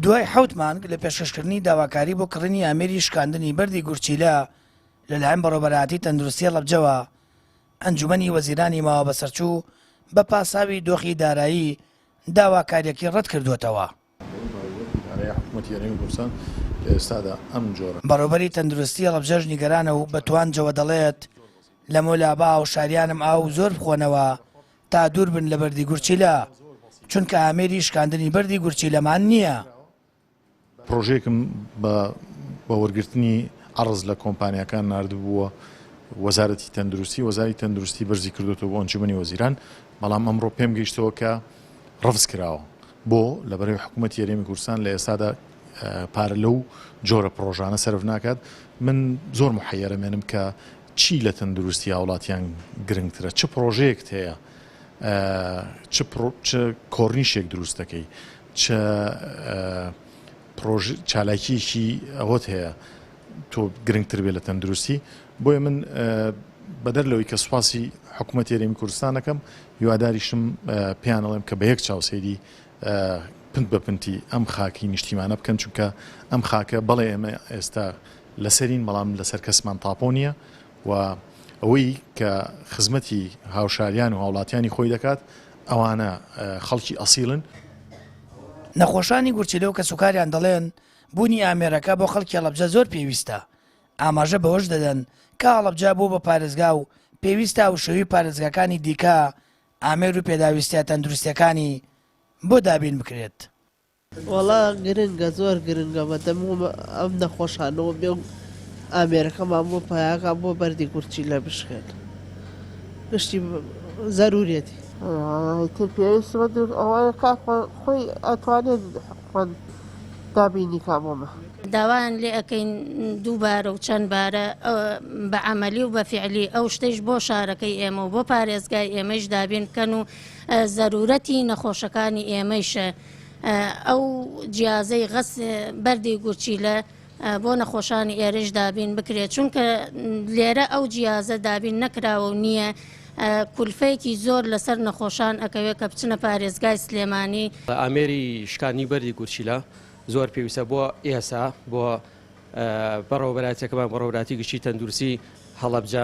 دوای حەوت مانگ لە پێشکەشکردنی داواکاری بۆ کڕینی ئامێری شکاندنی بەردی گورچیلە لەلایەن بەڕێوەبەرایەتی تەندروستی هەڵەبجەوە، ئەنجومەنی وەزیرانی ماوەبەسەرچوو بە پاساوی دۆخی دارایی داواکارییەکەی ڕەتکردووەتەوە. بەڕێوەبەری تەندروستی هەڵەبجەش نیگەرانە و بە توانجەوە دەڵێت، لەمەولا با هاوشاریانم ئاو زۆر بخۆنەوە تا دوور بن لە بەردی گورچیلە، چونکە ئامێری شکاندنی بەردی گورچیلەمان نییە. پڕۆژەیەکم بە بە وەرگرتنی عەڕز لە کۆمپانیاکان ناردبووە وەزارەتی تەندروستی، وەزاری تەندروستی بەرزی کردۆتەوە بۆ ئەنجومەنی وەزیران، بەڵام ئەمڕۆ پێم گەیشتەوە کە ڕەفز کراوە. بۆ؟ لەبەرئەوەی حکوومەتی هەرێمی کوردستان لە ئێستادا پارە لەو جۆرە پڕۆژانە سەرف ناکات. من زۆر موحەیەرەمێنم کە چی لە تەندروستی هاوڵاتیان گرنگترە؟ چ پڕۆژەیەکت هەیە؟ چ چ کۆرنیشێک دروست دەکەی؟ چ پڕۆژ چالاکیەکی ئەوەت هەیە تۆ گرنگتر بێ لە تەندروستی؟ بۆیە من بەدەر لەوەی کە سوپاسی حکوومەتی هەرێمی کوردستان دەکەم، هیواداریشم پێیان ئەڵێم کە بە یەک چاو سەیری پنت بە پنتی ئەم خاکی نیشتیمانە بکەن، چونکە ئەم خاکە بەڵێ ئێمە ئێستا لەسەرین بەڵام لەسەر کەسمان تاپۆ نییە و ئەوەی کە خزمەتی هاوشاریان و هاوڵاتیانی خۆی دەکات ئەوانە خەڵکی ئەسیڵن. نەخۆشانی گورچیلە و کەسوکاریان دەڵێن، بوونی ئامێرەکە بۆ خەڵکی هەڵەبجە زۆر پێویستە، ئاماژە بەوەش دەدەن کە هەڵەبجە بووە بە پارێزگا و پێویستە هاوشێوەی پارێزگاکانی دیکە ئامێر و پێداویستییە تەندروستییەکانی بۆ دابین بکرێت. وەڵا گرنگە زۆر گرنگە بەدەم ئەم نەخۆشانەوە بێ و ئامێرەکەمان بۆ پایاکە بۆ بەردی گورچیلە بشکێن گشتی زەرورێتی. ئیتر پێویست بە دوور ئەوەیە کاک خۆی ئەتوانێت خۆن دابینی کا بۆ مە. داوایان لێ ئەکەین دووبارە و چەند بارە بە عەمەلی و بە فیعلی ئەو شتەیش بۆ شارەکەی ئێمە و بۆ پارێزگای ئێمەیش دابین بکەن و زەرورەتی نەخۆشەکانی ئێمەیشە ئەو جیازەی غەس بەردی گورچیلە بۆ نەخۆشانی ئێرەش دابین بکرێت چونکە لێرە ئەو جیازە دابین نەکراوە و نییە کولفەیەکی زۆر لەسەر نەخۆشان ئەکەوێت کە بچنە پارێزگای سلێمانی. ئامێری شکاندنی بەردی گورچیلە زۆر پێویستە بۆ ئێسا بۆ بەڕێوەبەرایەتیەکەمان بەڕێوەبەرایەتی گشتی تەندروستی هەڵەبجە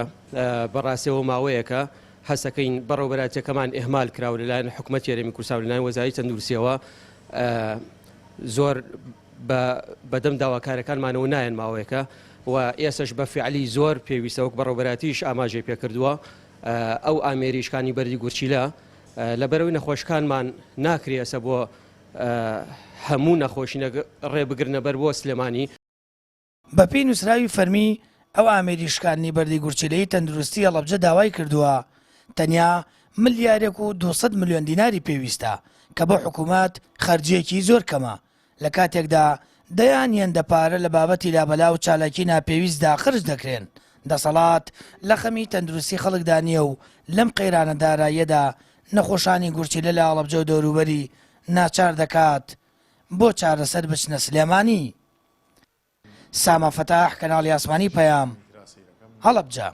بەڕاستیەوە ماوەیەکە هەستەکەین بەڕێوەبەرایەتیەکەمان ئیهمال کراوە لەلایەن حکومەتی هەرێمی کوردستان و لەلایەن وەزاری تەندروستیەوە زۆر بە بەدەم داواکارەکانمانەوە نایەن ماوەیەکە و ئێسش بە فعلی زۆر پێویستە وەک بەڕێوەبەرایەتیش ئاماژەی پێکردووە ئەو ئامێری شکانی بەردی گورچیلە لەبەرەوەی نەخۆشکانمان ناکرێ ئێستا بۆ هەموو نەخۆشینە ڕێ بگرنە بەر بۆ سلێمانی. بەپێی نووسراوی فەرمی، ئەو ئامێری شکاندنی بەردی گورچیلەی تەندروستی هەڵەبجە داوای کردووە، تەنیا ملیارێک و 200 ملیۆن دیناری پێویستە، کە بۆ حکومەت خەرجییەکی زۆر کەمە، لە کاتێکدا دەیان هێندە پارە لە بابەتی لابەلا و چالاکی ناپێویستدا خەرج دەکرێن، دەسەڵات لە خەمی تەندروستی خەڵکدا نییە و لەم قەیرانە داراییەدا نەخۆشانی گورچیلە لە هەڵەبجە و دەوروبەری ناچار دەکات بۆ چارەسەر بچنە سلێمانی. سامان فەتاح، کەناڵی ئاسمانی پەیام، هەڵەبجە.